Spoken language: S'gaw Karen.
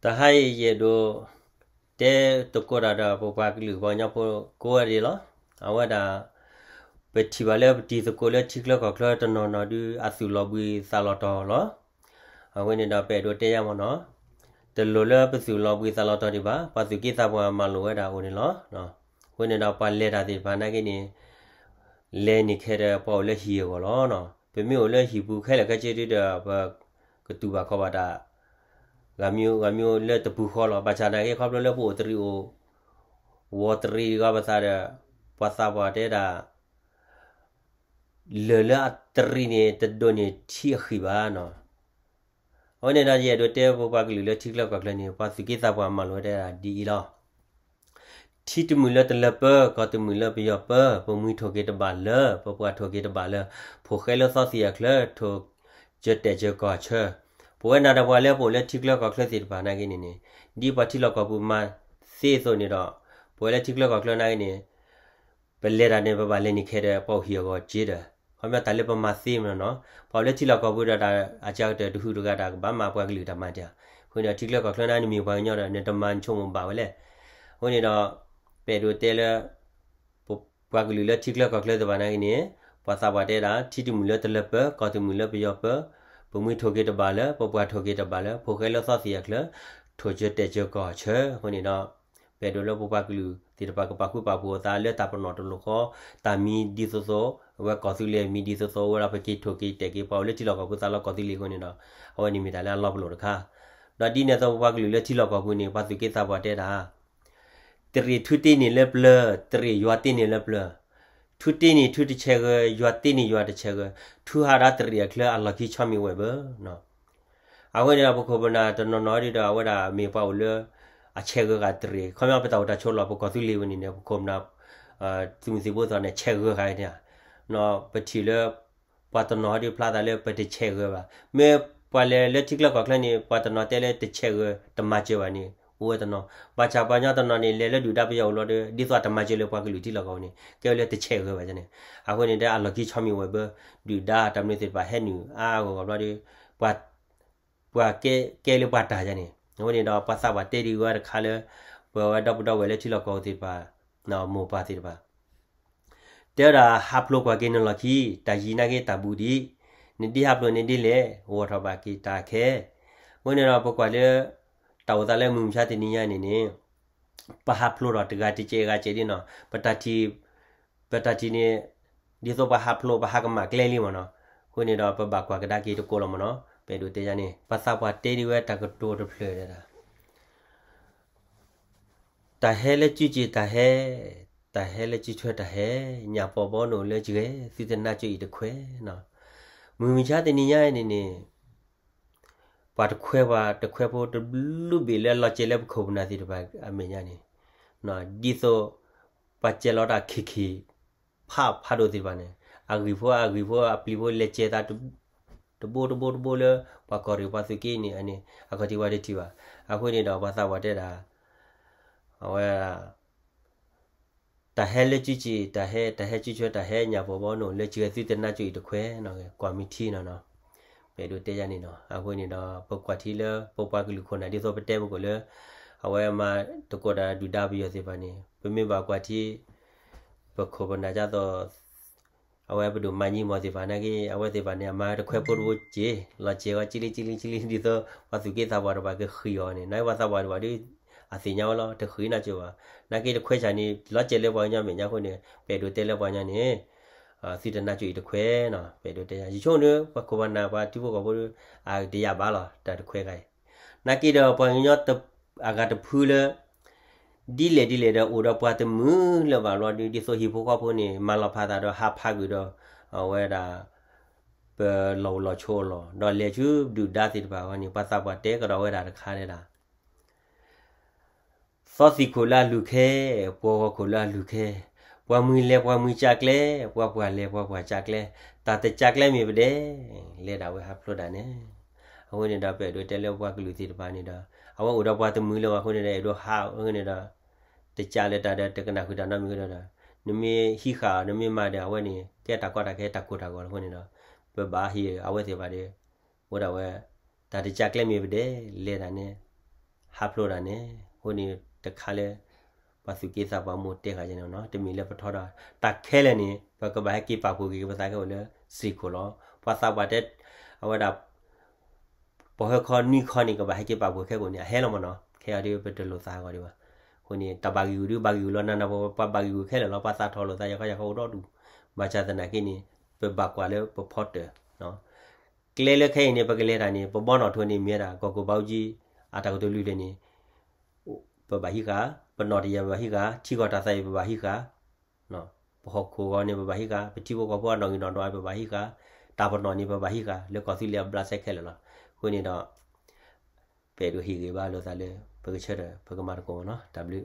တဟါအံၤယအဲၣ်ဒိး တဲသကိးတၢ်ဒီးပပှၤကလုာ်ပှၤကညီဖိကိးဂၤဒဲးလီၤ. အဝဲဒၣ် ပထံၣ်ဘၣ်လၢပတံၤသကိးလၢထံချၢကီၢ်ချၢတနီၤနီၤဒုးအသူၣ်လီၤဘှံးသးလီၤတီၤလီၤ. အဃိန့ၣ်ဒီးပအဲၣ်ဒိးတဲယါမ့ၢ်နီၤ, တလိၣ်လၢပသူၣ်လီၤဘှံးသးလီၤတီၤဒံးဘၣ်, ပှၤသူၣ်က့သးပှၢ်မၤလိာ်ဝဲဒၣ်အိၣ်န့ၣ်လီၤ. အဃိန့ၣ်ဒီးပှၤလဲၤတၢ်သ့ၣ်တဖၣ်နာ်က့န့ၣ် လဲၤန့ၢ်ခဲဒီးပှၤအိၣ်လၢဟံၣ်အဂီၢ်လီၤ. ပမ့ၢ်အိၣ်လၢဟံၣ်ပူၤခဲလၢာ်ခဲဆ့ဒုဒီး ပကတူၢ်ဘၣ်ခီၣ်ဘၣ်တၢ် ဂၤမံၤဂၤမံၤလၢတပူၤဃီလီၤ. ဘၣ်ဆၣ်နာ်က့ခီဖျိလၢပအိၣ်တရံးအိၣ် ဝီၤတရံးဂီၤပသးဒီး ပှၤသးပှၢ်တဲဒၣ် လၢၢ်လၢအတရံးန့ၣ် တဒိးန့ၢ်ထံအဃံၣ်ဘၣ်နီၤ. အဝဲန့ၣ်ဒီးယအဲၣ်ဒိးတဲပပှၤကလုာ်လၢထံချၢကီၢ်ချၢန့ၣ် ပှၤသူၣ်က့သးပှၢ်မၤလိာ်ဝဲဒၣ်ဒ်အံၤလီၤ. ထံတမုာ်လၢတလၢပၢ, ကီၢ်တမုာ်လၢပယီၤပၢ, ပမှံထိၣ်က့ၤတဘၣ်လၢ, ပပှၢ်ထိၣ်က့ၤတဘၣ်လၢ, ဖိၣ်ဃဲလၢသီသံၣ်အချၢ, ထိၣ်စၢၤတဲာ်စၢၤကီၢ်ဆၢ, ပဝဲနၤဒီးပှၤလၢပအိၣ်လၢထံချၢကီၢ်ချၢသ့ၣ်တဖၣ်နာ်က့န့ၣ်န့ၣ်, ဒ်ပှၤထံလီၢ်ကီၢ်ပူၤမၤသ့အသိးန့ၣ်ဒီး, ပဝဲလၢထံချၢကီၢ်ချၢနာ်က့န့ၣ် ပလဲၤတၢ်န့ၣ် ပဘၣ်လဲၤန့ၢ်ခဲဒီးပှၤအိၣ်ဟံၣ်အဂီၢ်က့ဒီး, ခီဖျိတၢ်လၢပမၤသ့မ့ၢ်နီၤ, ပှၤအိၣ်လၢထံလီၢ်ကီၢ်ပူၤဒီးတၢ်အကါကတၢၢ်တဟူးတဂၤတၢ်ကဘၣ်မၤပှၤကလုာ်တၢ်မၤတၢ်, အဃိန့ၣ်ဒီးထံချၢကီၢ်ချၢနာ်က့န့ၣ်မ့ၢ်ပှၤကညီဒီး နတမၤနဆိကမိၣ်ဘၣ်ဝဲလဲၣ်. အဃိန့ၣ်ဒီး ပအဲၣ်ဒိးတဲလၢ ပပှၤကလုာ်လၢထံချၢကီၢ်ချၢသ့ၣ်တဖၣ်နာ်က့န့ၣ်, ပှၤသးပှၢ်တဲဒၣ် ထံတမုာ်လၢတလၢပၢ, ကီၢ်တမုာ်လၢပယီၤပၢ, ပမှံထိၣ်က့ၤတဘၣ်လၢ, ပပှၢ်ထိၣ်က့ၤတဘၣ်လၢ, ဖိၣ်ဃဲလၢသီသံၣ်အချၢ, ထိၣ်စၢၤတဲာ်စၢၤကီၢ်ဆၢ, အဃိန့ၣ်ဒီး ပအဲၣ်ဒိးလၢပပှၤကလုာ်သ့ၣ်တဖၣ်ကပာ်ဃူပာ်ဖိးအသးလၢတၢ်ပနီၣ်တလိၤဃီ, တၢ်မံဒ်သိးသိး, အဝဲကီၢ်သူလ့ၤမံဒ်သိးသိး အဝဲဒၣ်ပက့ၤထိၣ်က့ၤတဲာ်က့ၤပှၤအိၣ်လၢထံလီၢ်ကီၢ်ပူၤသးလီကီၢ်သူလ့ၤအဃိန့ၣ်ဒီး, အဝဲန့ၣ်မ့ၢ်တၢ်လၢအလီၤပလိာ်တခါ, ဒီးဒ်န့ၣ်အသိးပပှၤကလုာ်လၢထံလီၢ်ကီၢ်ပူၤန့ၣ် ပှၤသူၣ်က့သးပှၢ်တဲဒၣ် တရံးထူတ့န့ၢ်လၢပျၢၤ, တရံးယွၤတ့န့ၢ်လၢပျၢၤ, ထူတ့န့ၢ်ထူတဆဲးဂၢၤ, ယွၤတ့န့ၢ်ယွၤတဆဲးဂၢၤ, ထူဟးဒီးတရံးအချၢအလီၢ်ခံဆီမံၤဝဲဘၢ. အဃိန့ၣ်ဒီး ပခိၣ်ပနၢ်တနီၤနီၤဒ်ဒီး အဝဲဒၣ်မ့ၢ်ပှၤအိၣ်လၢ အဆဲးဂၢၤဃာ်တရံး, ခီပညီပတၢ်အိၣ်တၢ်ဆိးလီၢ် ပကီၢ်သူလ့ၤဝဲန့ၣ်န့ၣ် ပခိၣ်ပနၢ် သုးမုၢ်သံၣ်ဘိသ့ၣ်န့ၣ် ဆဲးဂၢၤဃာ်န့ၣ်, ပထံၣ်လၢ ပှၤတနီၤဒ်ဖျါသးလၢပတဆဲးဂၢၤဘၣ်. မ့ၢ်ပှၤလဲၤလၢထံချၢကီၢ်ချၢန့ၣ် ပှၤတနီၤတဲလၢတဆဲးဂၢၤတမၤစၢၤဘၣ်န့ၣ် အိၣ်ဝဲတနီၤ, ဘၣ်ဆၣ်ပှၤကညီတနီၤန့ၣ် လဲၤလၢဒုၣ်ဒါပယီၤအိၣ်လီၤဒီး ဒ်သိးတမၤစၢၤလၢပှၤကလုာ်ထံလီၢ်ကီၢ်ပူၤန့ၣ် ကဲဝဲလၢတဆဲးဂၢၤဘၣ်န့ၣ်, အဃိန့ၣ်ဒီးအလီၢ်ခံဆီမံၤဝဲဘၢ, ဒုၣ်ဒါတၢ်မနုၤသ့ၣ်တဖၣ်ဟဲနုာ်အါအါဂီၢ်ဂီၢ်ဘျီဒီး ပှၤ ပှၤကဲ ကဲလၢပှၤတၢ်ယါန့ၣ်, အဃိန့ၣ်ဒီးပှၤသးပှၢ်တဲဒံးဝဲတခါလၢ ပဝဲဒီပုၢ်ဒီဝဲၢ်လၢထံလီၢ်ကီၢ်ပူၤသ့ၣ်တဖၣ်, မိၢ်ပၢ်သ့ၣ်တဖၣ် တဲဝဲဒၣ်ဟးဖျိးကွၢ်က့ၤနလီၢ်ခံ, တၢ်ယံၤနာ်က့တၢ်ဘူးဒံး, နဒ်ဟးဖျိးနဒ်လဲၣ်, ဂီၢ်ထီၣ်ဘၣ်က့ၤတၢ်ခဲ, အဃိန့ၣ်ဒီးပကွၢ်လၢ တၢ်အိၣ်သးလၢမုၢ်မဆါတနံၤညါန့ၣ်န့ၣ် ပဟးဖျိးထီၣ်တဂၤတကဲးဂၤတကဲးဒ်နီၤ, ပတၢ်ထံၣ် ပတၢ်ထံၣ်န့ၣ် ဒ်သိးပှၤဟးဖျိး ပဟးကမၣ်ကျဲလံမ့ၢ်နီၤ, အဃိန့ၣ်ဒီးပဘၣ်ကွၢ်ကဒါက့ၤတကိးလီၤမ့ၢ်နီၤ, ပအဲၣ်ဒိးတဲယါန့ၣ် ပှၤသးပှၢ်တဲဒံးဝဲတၢ်ကတိၤတဖျၢၣ်ဒၣ် တၢ်ဟဲလၢစုစ့ၣ်တၢ်ဟဲ, တၢ်ဟဲလၢစုထွဲတၢ်ဟဲ, ညၣ်ပီာ်ဘီနအိၣ်လၢစှဲၤ သုတနါစၢၤအံၤတခွဲးနီၤ, မုၢ်မဆါတနံၤညါအံၤန့ၣ်န့ၣ် ပှၤတခွဲးပှၤတခွဲးဖိတဘျုးဘ့ၣ်လၢအလီၤစဲၤလၢပခိၣ်ပနၢ်သ့ၣ်တဖၣ်အမဲာ်ညါန့ၣ်, ဒ်သိး ပှၤစဲၤလီၤတၢ်ခံခံ ဖးဖးဒိၣ်သ့ၣ်တဖၣ်န့ၣ်, အဂံၢ်ဖိအဂံၢ်ဖိအပျံၤဖိလဲၤစဲၤသး တဘိတဘိတဘိလၢ ပှၤကီၢ်ရ့ၣ်ပှၤသုးက့န့ၣ်န့ၣ် အခီၣ်ထံးဝဲတထံၣ်ဘၣ်. အဃိန့ၣ်ဒီးပှၤသးပှၢ်တဲဒၣ် အဝဲ တၢ်ဟဲလၢစုစ့ၣ်တၢ်ဟဲ, တၢ်ဟဲစုထွဲတၢ်ဟဲ, ညၣ်ပီာ်ဘီနအိၣ်လၢစှဲၤ သုတနါစၢၤအံၤတခွဲးနီၤ, ကွၢ်မ့ၢ်ထံနီၤနီၤ, ပအဲၣ်ဒိးတဲယါန့ၣ်နီၤ. အဃိန့ၣ်ဒီး ပကွၢ်ထံလၢပပှၤကလုာ်ခိၣ်နၢ်ဒ်သိးပတဲပကိာ်လၢ အဝဲမၤသကိးတၢ်ဒုၣ်ဒါပယီၤသ့ၣ်တဖၣ်န့ၣ် ပမ့ၢ်ဘၣ်ကွၢ်ထံ ပခိၣ်ပနၢ်ဒ်သိး အဝဲပဒိၣ်မၤညံမီၢ်သ့ၣ်တဖၣ်နာ်က့ အဝဲသ့ၣ်တဖၣ်န့ၣ် အမၤတခွဲးဖိတဘိစ့ၢ် လီၤစဲၤဝဲကလံကလံကလံ ဒ်သိးပှၤသုးက့သးပှၢ်တဖၣ်ကဃံအီၤန့ၣ် နာ်က့ပှၤသးပှၢ်တဖၣ်ဒီး အသ့ၣ်ညါဝဲလီၤ တဃံနီတစဲးဘၣ်. နာ်က့တခွဲးဆၣ်န့ၣ် လီၤစဲၤလၢပှၤကညီမဲာ်ညါအဃိန့ၣ် ပအဲၣ်ဒိးတဲလၢပှၤကညီန့ၣ် သုတနါစၢၤအံၤတခွဲးနီၤ ပအဲၣ်ဒိးတဲယါ ယဆိကမိၣ်န့ၣ် ပှၤခိၣ်ပှၤနၢ်ပှၤထံဖိကီၢ်ဖိ အတယာ်ဘၣ်လီၤ တၢ်တခွဲးဂၤအံၤ နာ်က့ဒီးပှၤကညီအဂၤတဖုလၢ ဒ်လဲၣ်ဒ်လဲၣ်ဒီး အိၣ်ဒီးပှၤတမုာ်လၢၤဘၣ်ဘျီဒီး ဒ်သိးဟံၣ်ဖိဃီဖိန့ၣ် မၤလီၤဖးသးဒီးဟးဖးကွံာ်ဒီး အဝဲဒၣ် ပလီၢ်အိၣ်လီၢ်ဆိးအလီၢ် ဒီးလဲၤဆူဒုၣ်ဒါသ့ၣ်တဖၣ်အဂီၢ်န့ၣ် ပှၤသးပှၢ်တဲကဒီးဝဲဒၣ်တခါတဲဒၣ် သီသံၣ်ခိၣ်လၢအလူၢ်ခဲ, ပှီၢ်ဂီၤခိၣ်လၢအလူၢ်ခဲ, ပှၤမုၢ်လဲၤပှၤမုၢ်ကၢ်ကျဲ, ပှၤပှၢ်လဲၤပှၤပှၢ်ကၢ်ကျဲ, တၢ်တကၢ်ကျဲမ့ၢ်ပဒဲး, လဲၤဒၣ်ဝဲဟးဖျိးဒၣ်န့ၣ်. အဃိန့ၣ်ဒီး ပအဲၣ်ဒိးတဲလၢပှၤကလုာ်သ့ၣ်တဖၣ်န့ၣ်ဒီး အဝဲအိၣ်ဒီးပှၤတမုာ်လၢၤဘၣ်အဃိန့ၣ်ဒီး အဲၣ်ဒိးဟးအဃိန့ၣ်ဒီး တကၢ်လၢတၢ်ဒီးတကနၣ်ဃုာ်တၢ်နီတမံၤဒီး နမ့ၢ်ဟံးဃာ်အီၤ နမ့ၢ်မၤဒီး အဝဲန့ၣ် ကဲတၢ်ကီတၢ်ခဲတၢ်ကိၢ်တၢ်ဂီၤလီၤအဃိန့ၣ်ဒီး ပဘၣ်ဟ့ၣ်အဝဲသ့ၣ်တဖၣ်ဒီး အိၣ်ဒၣ်ဝဲ တၢ်တကၢ်ကျဲမ့ၢ်ပဒဲး လဲၤဒၣ်န့ၣ် ဟးဖျိးတၢ်န့ၣ် အဃိန့ၣ်တခါလၢ ပှၤသူၣ်က့သးပှၢ်မိၢ်တဲဃာ်ယဲန့ၣ်နီၤ တမ့ၢ်လၢပထီဒါ တၢ်ခဲလၢာ်န့ၣ် ပကဘၣ်ဟဲက့ၤပာ်ဖှိၣ်က့ၤပသးခဲအိၣ်လၢစ့ၢ်ကီးလီၤ. ပှၤသးပှၢ်တဲ အဝဲဒၣ် ပှၤဟၢခီနွံခီန့ၣ် ကဘၣ်ဟဲက့ၤပာ်ဖှိၣ်ခဲကိာ်န့ၣ် အဟဲလီၤမ့ၢ်နီၤ ခဲအံၤဒ်ပတလိၣ်သးအဂီၢ်ဒံးဘၣ်. အဃိန့ၣ် တၢ်ဘၣ်ဂံၢ်ဂူာ်ဒုးဘၣ်ဂံၢ်ဂူာ်လီၤ နးနးပှၤပှၤ ပှၤဘၣ်ဂံၢ်ဂူာ်ခဲလၢာ်လီၤ ပှၤသးထီၣ်လိာ်သးယခီယခီအိၣ်ဒီဒူၣ်. ဘၣ်ဆၣ်သနာ်က့န့ၣ် ပဘၣ်ကွၢ်လၢပဖီတၢၢ် ကျဲလၢခဲအံၤန့ၣ် ပကလဲၤတၢ်န့ၣ် ပဘီနီၣ်ထိန့ၣ် မ့ၢ်ဝဲဒၣ် ကီၢ်ခိၣ်ဘးအူကၠံ အတၢ်ကတိၤလွံၢ်ဖျၢၣ်န့ၣ် ပဘၣ်ဟံးဃာ်, ပနီၣ်တယၢ်ပဘၣ်ဟံးဃာ်, ထံကီၢ်တၢ်သးအံၤပဘၣ်ဟံးဃာ်, ပဟီၣ်ခိၣ်ဂီၤန့ၣ် ပဘၣ်ဟံးဃာ်, ပထံဖိကီၢ်ဖိအနီၣ်ဂံၢ်နီၣ်ဒွးပဘၣ်ဟံးဃာ်, တၢ်ပနီၣ်န့ၣ် ပဘၣ်ဟံးဃာ် လၢကီၢ်သူလ့ၤအဘျးစဲခဲလၢာ်လီၤ. အဃိန့ၣ်ဒီး ပအဲၣ်ဒိးဟ့ၣ်ဂံၢ်ဘါလိာ်သးလၢ ပကဆၢထၢၣ် ပကမၤသကိးမ့ၢ်နီၤ တၢ်ဘျုး